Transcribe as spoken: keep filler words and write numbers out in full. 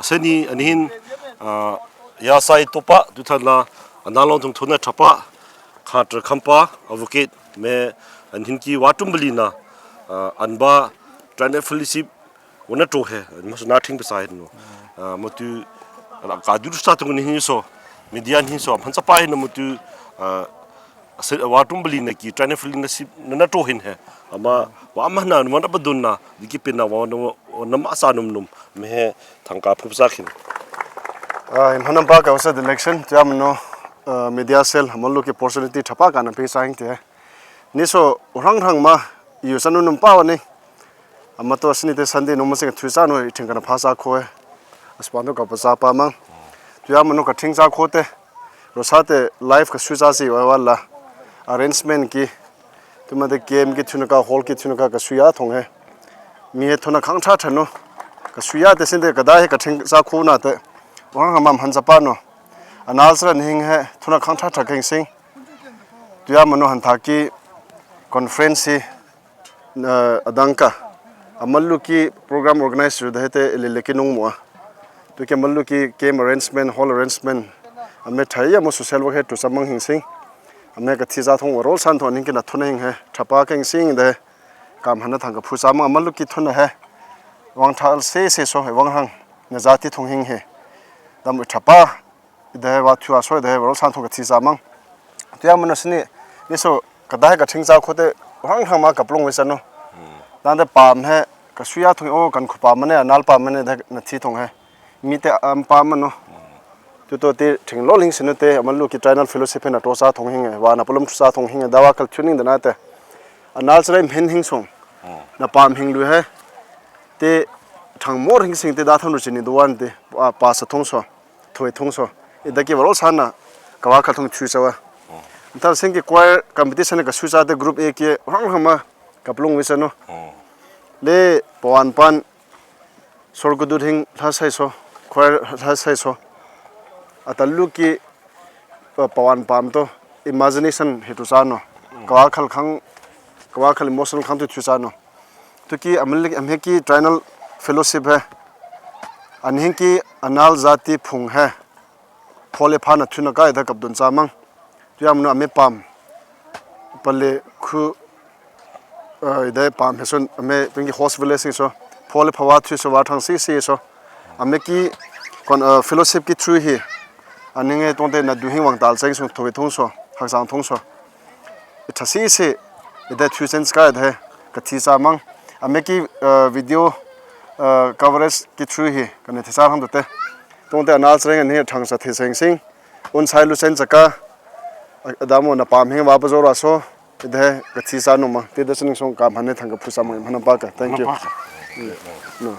Seni anihin, ah, ya sai topa, tu than la, anang long tung thuna thapa, kha tra kampa, advocate, me anihin ki wa tum beli na, ah, anba, Triennial Fellowship, wana to he, masu na thing pesa he no. Ah, matu, ala ka dur sa tung anihin so, media anihin so, man sa pa he no matu, ah, Ase, wa tum beli na ki, Triennial Fellowship na, na to hin he. Ama, wa ama na, wa na badun na, di ki pin na, wa na, wa na ma sa num num, me he thangka phup sa khin. Ah, im hanam pa ka wasa election, tia mano, ah, media cell, ama lu ki opportunity thapa ka na pesa hing te. Ni so, orang orang ma, yu sa num num pa wa ni. Ama to sini te Sunday no masing thu sa no, i thing ka na pha sa kho e. Aspan to ka pha sa pa mang. Tia mano ka thing sa kho te. Ro sa te live ka sui sa si wa wa la. Arrangement ki. Tuma te game ki thuna ka hall ki thuna ka ka suia thong he. Mi he thuna khang tha tha no. Ka suia te sin te ka da he ka thing sa kho na te. Wang ha mam han sa pa no. Anal sra ni hing he thuna khang tha tha keng sing. Tia mano han tha ki conference hi. Na, adang ka. Ama lu ki program organize ru da he te ilele ki nung mo a. Tu ki ama lu ki game arrangement, hall arrangement. Ame thai ya mo social work he tu sa mang hing sing. Ame ka thi za thong wa rol san thong ning ki na thuna hing he. Thapa keng sing de. Kam hana thang ka phu sa mang ama lu ki thuna he. Wang thal se se so he wang hang. Na za ti thong hing he. Dam thapa. Ida he wa thu a so, ida he wa rol san thong ka thi sa mang. Tia mano sini, ni so, ka da he ka thing sa kho te, hang hang ma ka plong we sa no. Dan te pam he, ka suia thong o, kan khu pam mane, anal pam mane, da na thi thong he. Mi te am pam mano. Tu to te thing lo ling sini te, ama lu ki Triennial Fellowship he na to sa thong hing he, wa na palom thu sa thong hing he, da wa kal tuning da na te. Anal sra im hen hing song. Na pam hing lu he. Te thang mor hing sing te da thang ru chini duan te, pa, pa sa thong so. Thoi thong so. Ida ki wa rol san na. Ka wa ka thong thu sa wa. Ntar sing ki choir competition ka su sa te group A ki rang hama. Ka plung wi sa no. Le pawan pan. Sor ku dut hing la sai so. Choir la sai so. Ata lu ki, pa, pawan pam to. Imagination hi tu sa no. Ka wa khal khang. Ka wa khal emotional khang tu thu sa no. Tu ki amel, amhe ki Triennial Fellowship he. Anhing ki anal zati phung he. Phole pha na thu na ka ida kap dun sa mang. Tu ya mano ame pam. Pale khu, eh, ida pam he son ame tu ki host village so. Phole pha wa thu so wa thang si si so. Ame ki kon, eh, fellowship ki thu hi. Anhing e tong te na du hing wang tal seng sung thoi thong so. Hak sang thong so. Ita si si, ida thu sen ska ida he, ka thi sa mang. Ame ki, eh, video, eh, coverage ki thu hi, ka ne thi sa hang te. Tong te anal sreng ani thang sa thi seng sing. Un sai lu sen saka, a, damo na pam hing wa pa zo ra so, ida he, ka thi sa no ma. Te da sning song kam hane thang ka phu sa mang, hana pa ka. Thank you. Hana pa ka. Mm. No.